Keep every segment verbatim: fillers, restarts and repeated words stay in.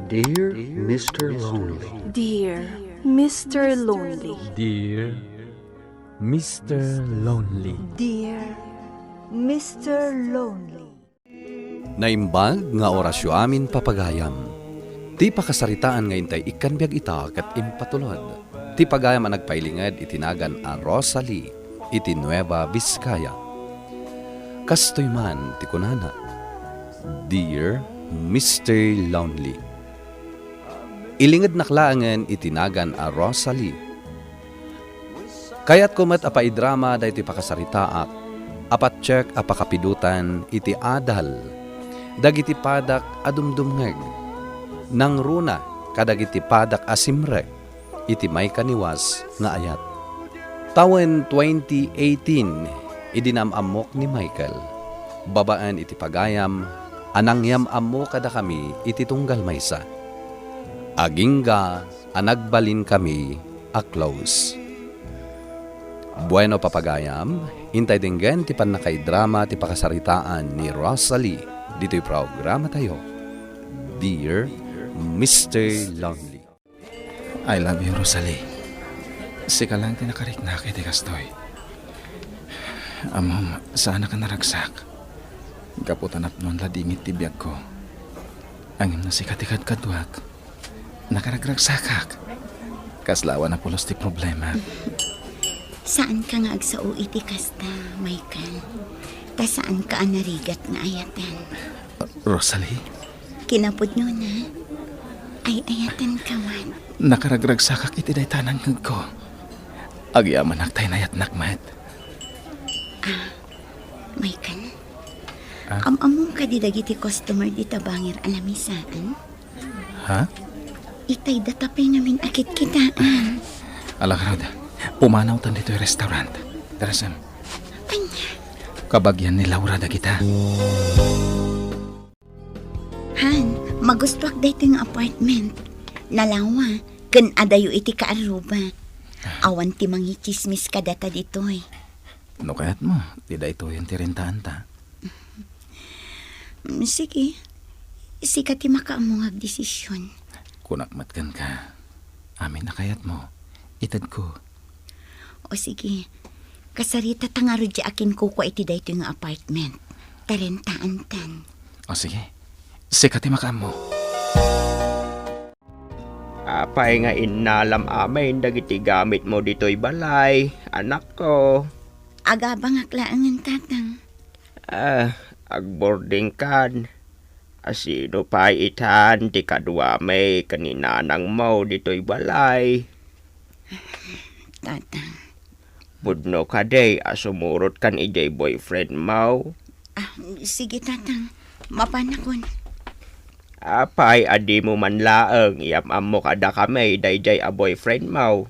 Dear Mister Lonely. Dear Mister Lonely. Dear Mister Lonely. Dear Mister Lonely. Naimbag nga orasyo amin, papagayam. Ti pakasaritaan nga intay ikkan biag ita ket impatulod. Ti pagayam a nagpailinged iti nagan a Rosalie iti Nueva Vizcaya. Kastoy man ti kunana, "Dear Mister Lonely." Ilingednak laengen iti nagan a Rosalie. Kayatko met a paidrama daytoy pakasaritaak a patiek a pakapidotan iti adal dagiti padak a dumdumngeg, nangruna kadagiti padak a simrek iti maikaniwas nga ayat. Tawen twenty eighteen, idi naam-ammok ni Michael, babaen iti pagayam a nangyam-ammo kadakami iti tunggal maysa. Agingga a nagbalinkami a close. Bueno, papagayam, intay denggen ti pannakaidrama ti pakasaritaan ni Rosalie ditoy programatayo, Dear Mister Lonely. I love you, Rosalie. Sika laeng ti nakariknak iti kastoy. Ammom, saanak a naragsak. Gapu ta napnoan la dingit ti biagko. Ngem no sika ti kadkaduak, nakaragragsakak. Kasla awan a pulos ti problema. Saanka nga agsao iti kasta, Michael. Ta saanka a narigat nga ayaten. Rosalie? Kinapudnona, ay-ayatenka met. Nakaragragsakak iti dayta a nangngegko. Agyamanak ta inayatnak met. Ah, Michael? Ah? Am-ammom kadi dagiti customer dita bangir a lamisaan? Ha? Itay data pay ngamin a kitkitaan. Ala ngarud, pumanawtan ditoy restaurant. Tara, Sam. Ania? Kabagian ni Laura dagita. Han, magustuak daytoy nga apartment. Nalawa, ken adayo iti kaarruba. Awan ti mangitsismis kadata ditoy. No kayatmo, ti daytoyen ti rentaanta. Mm, sige. Sika ti makaammo nga agdesisyon. Kunak met kenka, amin a kayatmo, itedko. O sige. Kasarita ta ngarud diay a kinkukua iti daytoy nga apartment. Ta rentaantan. O sige. Sika ti makaammo. Apay nga innalam amin dagiti gamitmo ditoy balay, anakko? Agabangak laengen, Tatang. Ah, agboardingkan. A sino pay itan ti kaduami ken ni nanangmo ditoy balay? Tatang. Pudno kadi a sumurotkan idiay boyfriendmo? Ah, sige, Tatang. Mapanakon. Apay a dimo man laeng iyam-ammo kadakami daydiay a boyfriendmo?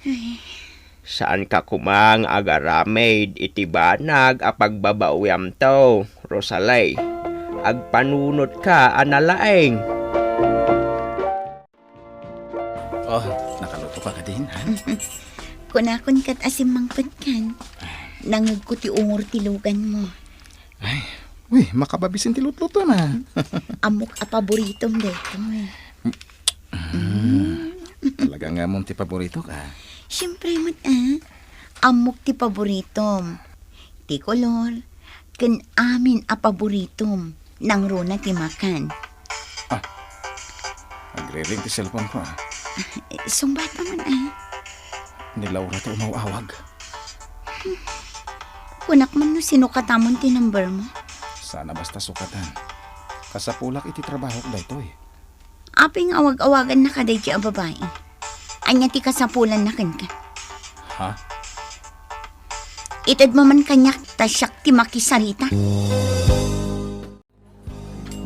Ay. Saanka koma nga agaramid iti banag a pagbabawiamto, Rosalie. Agpanunotka a nalaing. Oh, nakaluto ka kadin, ha? Kunakon ket a simmangpetkan. Nangegko ti ungor ti luganmo. Ay, uy, makababisin ti lutluto na. Ammok a paboritom daytoy. Mm. Talaga nga ammom ti paboritok, ah. Siyempre met, ah. Ammok ti paboritom. Ti kolor, ken amin a paboritom. Nangruna ti makan. Ah. Agriring ti cellphone ko, ah. Sungbata man, ah. Ni Laura ti umaw-awag. Kunak man no sinukatamon ti number mo. Sana basta sukatan. Kasapulak iti trabahok daytoy. Apay nga awag-awaganna kadaydi a babai? Ania ti kasapulanna kenka? Ha? Itedmo man kaniak ta siak ti makisarita.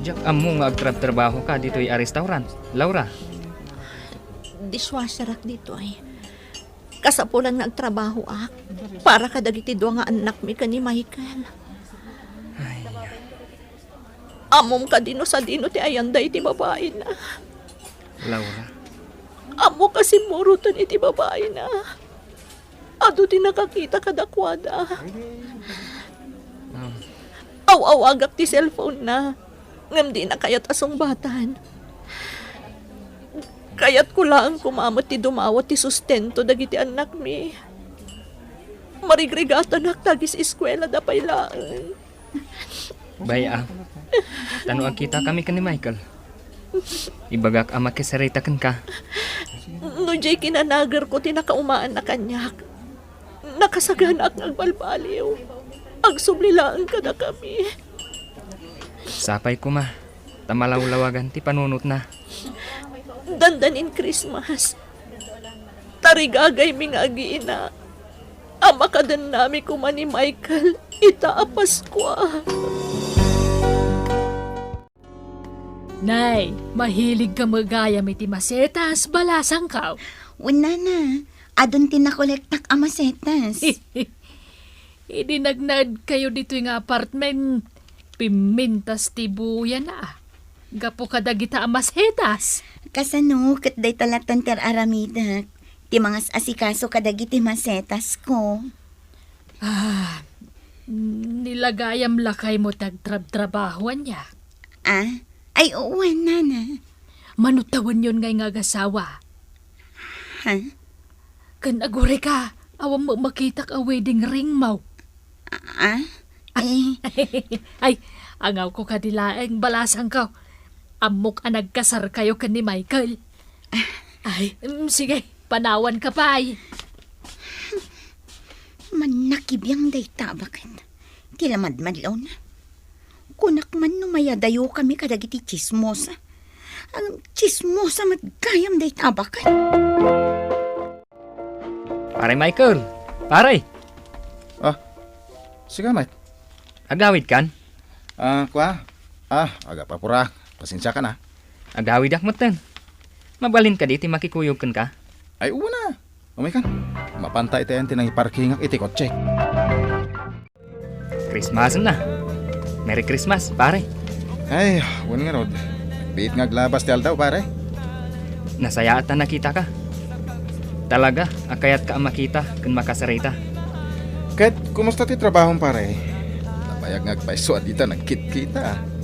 Diak ammo nga agtrabtrabahoka ditoy a restaurant, Laura. Dishwasherak ditoy. Kasapulan nga agtrabahoak para kadagiti dua nga annakmi ken ni Michael. Ay. Ammom kadi no sadino ti ayanda iti babaina? Laura. Ammok a simmuroten iti babaina. Adu ti nakakita kadakuada. Um. Aw-awagak ti cellphone na, ngem dina kayat a sungbatan. Kayatko laeng koma met ti dumawat ti sustento dagiti annakmi. Marigrigatanak ta agis-eskuelada pay laeng. Bay-a, ta no agkitakami ken ni Michael, ibagak a makisarita kenka. No diay kinanagerko ti nakaumaanna kaniak, nakasaganaak nga agbalbaliw. Agsubli laeng kadakami. Sapay koma, ta malawlawagan ti panunotna. Dandanin Christmas. Tarigagaymi nga agiina a makadennami koma ni Michael ita a Paskua. Nay, mahiligka met gayam iti masetas, balasangko. Wen, nana, adun ti nakolektak a masetas. Idi nagnaedkayo ditoy nga apartment, pimmintas ti buyana gapu kadagita a masetas. Kasano ket dayta latta ti ar-aramidek, ti mangas-asikaso kadagiti masetasko? Ah, nilagayam lakay mo ti agtrabtrabaho, ania? Ah? Ay, wen, nana. Mano tawenyon ngay nga agasawa? Ha? Ken agurayka, awan met makitak a wedding ring mo. Ah? Eh? Ay, angawko kadi laeng, balasangko. Ammok a nagkasarkayo ken ni Michael. Ay, mm, sige, panawanka pay. Mannakibiang dayta a baket. Ti lamadmadlawna. Kunak man no mayadayokami kadagiti tsismosa. Ngem tsismosa met gayam dayta a baket. Pare Michael! Pare! Ah, sika met. Agawidkan? Ah, kua? Ah, agapapura. Pasensiakan, ah. Agawidak metten. Mabalin kadi ti makikuyog kenka? Ay, wen a. Umaykan. Mapanta iti ayan ti nangiparkingak iti kotsek. Christmas na. Merry Christmas, pare. Ay, wen ngarud. Nagbiit nga aglabas ti aldaw, pare. Nasayaat ta nakitaka. Talaga a kayatka a makita ken makasarita. Ket kumusta ti trabahom, pare? Nabayag nga agpayso a dita nagkitkita.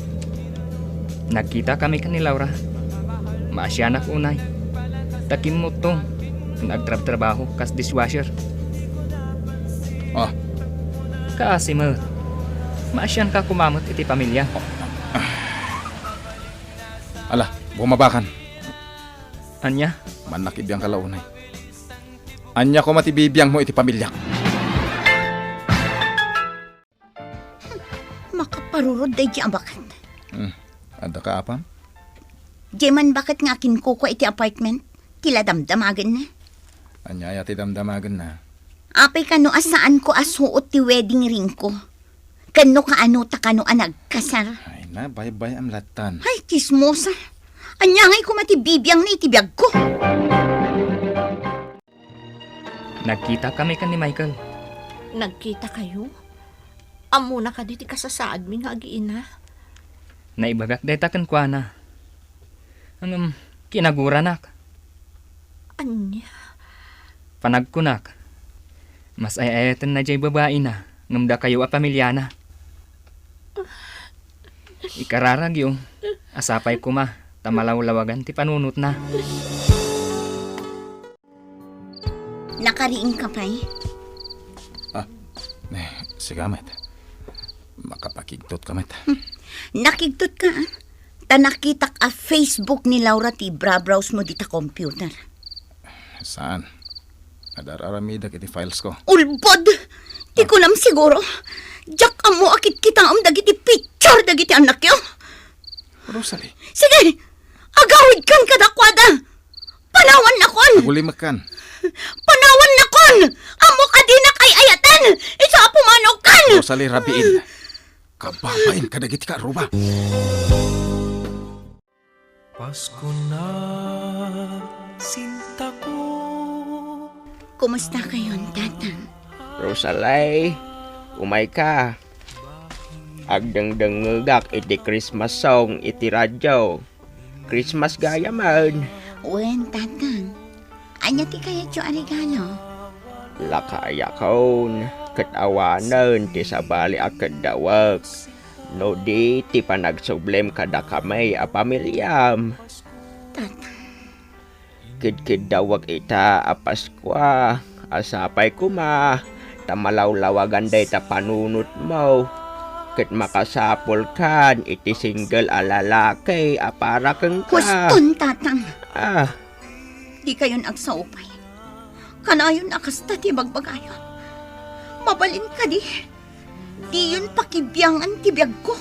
Nagkitakami ken ni Laura. Maasianak unay. Ta kimmuttong ken agtrabtrabaho kas dishwasher. Ah. Kaasi met. Maasianka koma met iti pamilya. Ala, bumabakan. Ania? Mannakibiangka la unay. Ania koma ti bibiangmo iti pamiliak? Makaparurod daydi a baket. Hmm. Adda ka apam? Diay man baket nga akinkukua iti apartment, ti la damdamagenna. Ania aya ti damdamagenna? Apay kano a saanko a suot ti wedding ringko? Ken no kaano ta kano a nagkasar? Ay na, baybay-am lattan. Ay, tsismosa. Ania ngay koma ti bibiangna iti biagko? Nagkitakami ken ni Michael. Nagkitakayo? Ammona kadi ti kasasaadmi nga agiina? Naibagak dayta kenkuana. Ngem, kinaguranak. Ania? Panagkunak, mas ay-ayatenna diay babaina ngem dakayo a pamiliana. Ikararagyo a sapay koma ta malawlawagan ti panunotna. Nakariingka pay? Ah, eh, sika met. Makapakigtotka met. Hmm. Nakigtotka, ah. Ta nakitak a Facebook ni Laura ti ibra-browse mo dita computer. Saan? Adar-aramidek iti files ko. Ulbod! Ti kunam siguro, diak ammo a kitkitaem dagiti picture dagiti annakyo. Rosalie. Sige! Agawidkan kadakuada! Panawannakon! Agulimekkan. Panawannakon! Ammok a dinak ay-ayaten! Isu a pumanawkan! Rosalie, rabiin. Kababain kadagiti kaarruba. Pasko na, sintako. Kumusta kayon, Tatang? Rosalay, umayka. Agdengdengngegak iti Christmas song iti radio. Christmas gayamen. Wen, Tatang. Ania ti kayatyo a regalo? Lakayakon ket awanen ti sabali a keddawek no di ti panagsublem kadakami a pamiliam. Tatang. Kidkiddawek ita a Paskua a sapay koma ta malawlawagan dayta panunotmo ket makasapulkan iti single a lalaki a para kenka. Huston, Tatang. Ah. Dikayon agsaupay. Kanayon a kasta ti bagbagayo. Mabalin kadi, diyon pakibiangan ti biagko.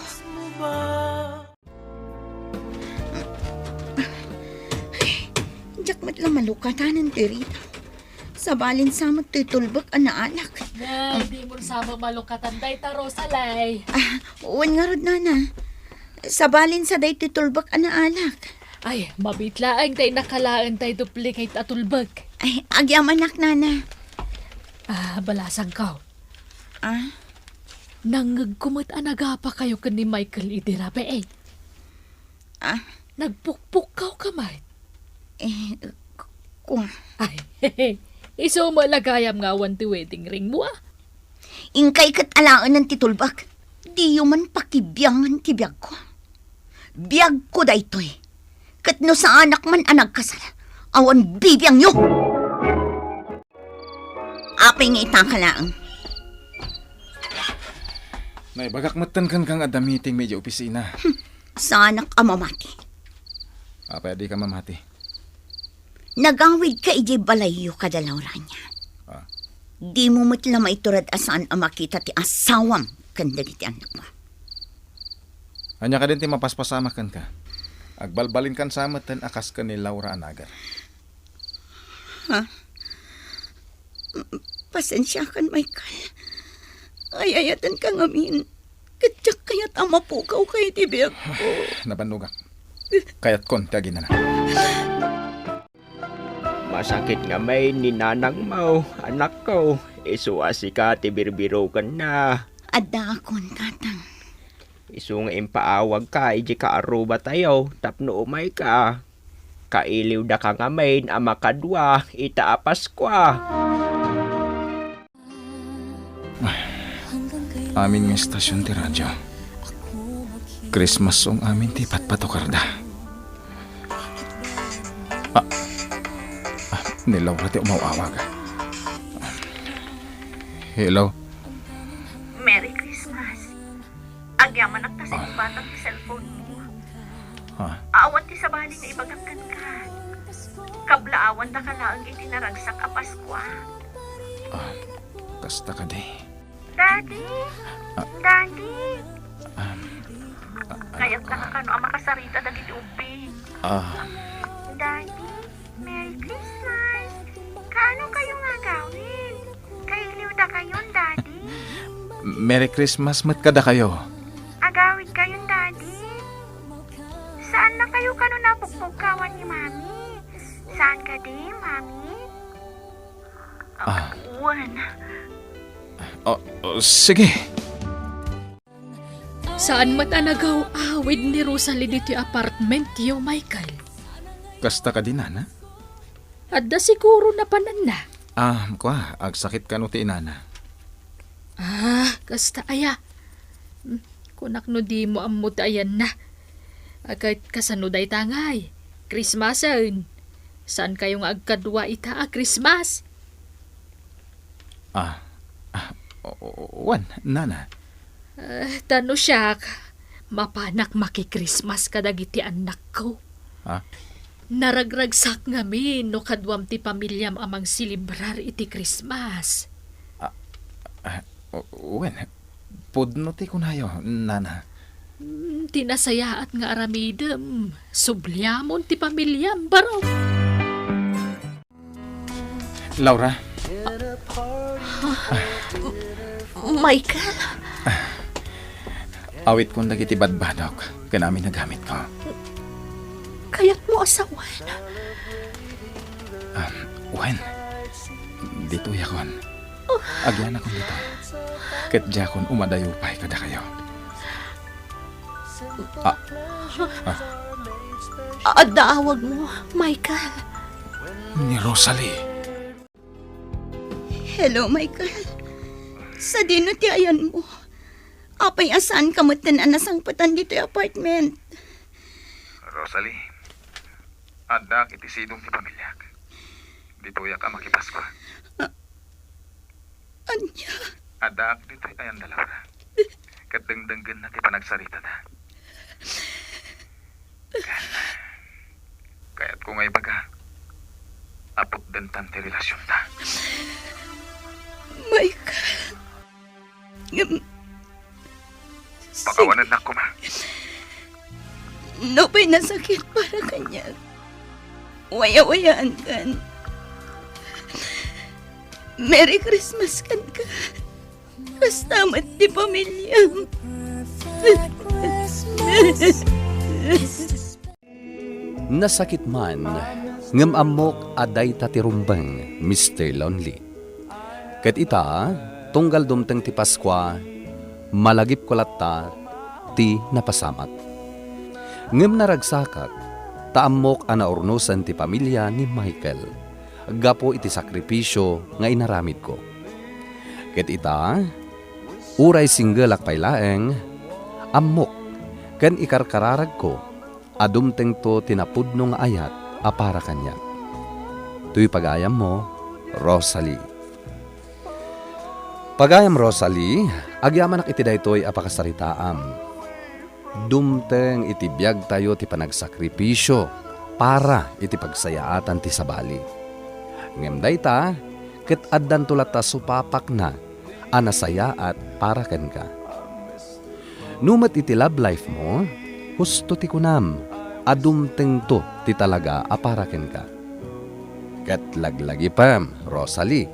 Ay, diak met la malukatanen ti rida. Sabalin sa met toy tulbek a naalak. Nay, dimo sa met malukatan dayta, Rosalie. Ah, wen ngarud, Nana. Sabalin sa daytoy tulbek a naalak. Ay, mabiit laeng ta innak laeng tay duplicate a tulbek. Ay, agyamanak, Nana. Ah, balasangko. Ah? Nangngegko met a nagapakayo ken ni Michael idi rabii. Ah? Nagpukpukkaw ka met. Eh, ku-, kua. Ay, isu met la gayam nga awan ti wedding ring mo, ah. Inkay ket alaenen ti tulbek. Diyo man pakibiangan ti biagko. Biagko daytoy. Ket no saanak man a nagkasal, awan bibiangyo. Apay nga itaka laeng? Naibagak metten kenka nga adda meeting idiay opisina. Hmm, saanak a mamati. Apay a dika mamati? Nagawidka idiay balayyo kada Laurania. Ah. Dimo met la maiturod a saan a makita ti asawam ken dagiti annakmo. Ania kadin ti mapaspasamak kenka? Agbalbalinkan sa metten a kas ken ni Laura a nager. Ha? Pasensiakan, Michael. Ay-ayatenka ngamin. Ket diak kayat a mapukawka iti biagko. Nabannogak. Kayatkon ti aginana. Masakit ngamin ni nanangmo, anakko. Isu a sika ti birbirokenna. Addaakon, Tatang. Isu nga impaawagka idiay kaarrubatayo tapno umayka. Kailiwdaka ngamin a makadua ita a Paskua. Amin nga istasion ti radyo. Christmas song amin ti patpatukarda. Ah, ah, ni Laura ti umaw-awag. Hello? Merry Christmas. Agyamanak ta sa Ah. ibatang ti cellphone mo. Ah. Awan ti sabali nga ibagak kenka. Kablaawandaka laeng iti naragsak a Paskua. Ah, kasta kadi. Daddy! Ah. Daddy! Um, ah, Kayat ah, ka kano a makasarita dagiti ubbing. Ah. Daddy, Merry Christmas! Kaano kayo nga agawid? Kailiwdakayon, Daddy? Merry Christmas met kadakayo. Agawidkayon, Daddy? Saan na kayo kano napukpukkawan ni Mami? Saan kadi, Mami? Ah. Wen. Oh, oh, sige. Saan met a nagaw-awid ni Rosalie ditoy apartmentyo, Michael? Kasta kadi, nana? Adda siguro napananna. Ah, kua, agsakit kano ti inana. Ah, kasta aya. Hmm, kunak no dimo ammo ti ayanna. Ket kasano dayta ngay? Christmasen. Saan kayo nga agkadua ita a Christmas? Ah, ah, o-, o-, wen, nana. Eh, ta no siak, mapanak maki-Christmas kadagiti annakko. Ha? Naragragsak ngamin no kaduam ti pamiliam a mangselebrar iti Christmas. Ah, ah, o-, wen, pudno ti kunayo, nana. Mm, ti nasayaat nga aramidem, subliamon ti pamiliam, baro. Laura? Michael? Awitkon dagiti badbadok ken amin a gamitko. Kayatmo a sawen? Um, wen, ditoyakon. Agyanakon ditoy. Ket diakon umadayo pay kadakayo. Ah. Ah. Adda awagmo, Michael. Ni Rosalie. Hello, Michael. Sadino ti ayanmo? Apay a saanka metten a nasangpetan ditoy apartment? Rosalie, addaak iti sidong ti pamiliak. Ditoyak a makipaskua. Ania? Addaak ditoy ayan da Laura. Ket dengdenggenna ti panagsaritada. Ken, kayatko nga ibaga, a putdentan ti relasionta. Michael. Ngem, pakawanennak koma. Nupay nasakit para kaniak, wayawayaankan. Merry Christmas kenka. Kasta met ti pamiliam. Nasakit man, ngem ammok a dayta ti rumbeng, Mister Lonely. Ket ita, tunggal dumteng ti Paskua, malagipko latta ti napasamak. Ngem naragsakak, ta ammok a naurnosen ti pamilia ni Michael gapu iti sakripisio nga inaramidko. Ket ita, uray singgelak pay laeng, ammok ken ikarkararagko a dumtengto ti napudno nga ayat a para kaniak. Toy pagayammo, Rosalie. Pagayam Rosalie, agyamanak iti daytoy a pakasaritaam. Dumteng iti biagtayo ti panagsakripisio para iti pagsayaatan ti sabali. Ngem dayta, ket addanto latta supapakna a nasayaat para kenka. No met iti love life mo, husto ti kunam a dumtengto ti talaga a para kenka. Ket laglagipem, Rosalie,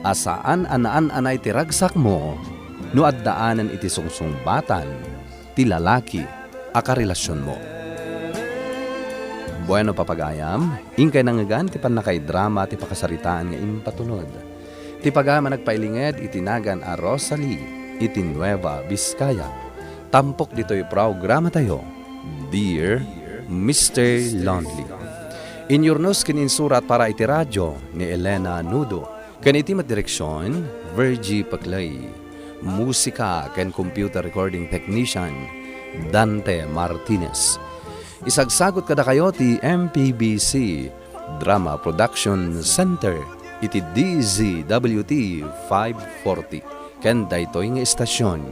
a saan a naan-anay ti ragsakmo no addaanen iti sungsungbatan ti lalaki a karelasionmo. Bueno, papagayam, inkay nangngegan ti pannakaidrama ti pakasaritaan nga impatunod. Ti pagayam a nagpailinged iti nagan a Rosalie iti Nueva Vizcaya. Tampok ditoy programatayo, Dear Mister Lonely. Inyurnos ken insurat para iti radio ni Elena Nudo. Ken iti met direksion, Virgie Paclay. Musika ken computer recording technician, Dante Martinez. Isagsagut kadakayo ti M P B C Drama Production Center iti D Z W T five forty ken daytoy nga estasion.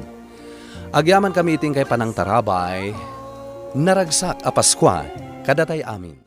Agyamankami iti inkay panangtarabay, naragsak a Paskua kadatay amin.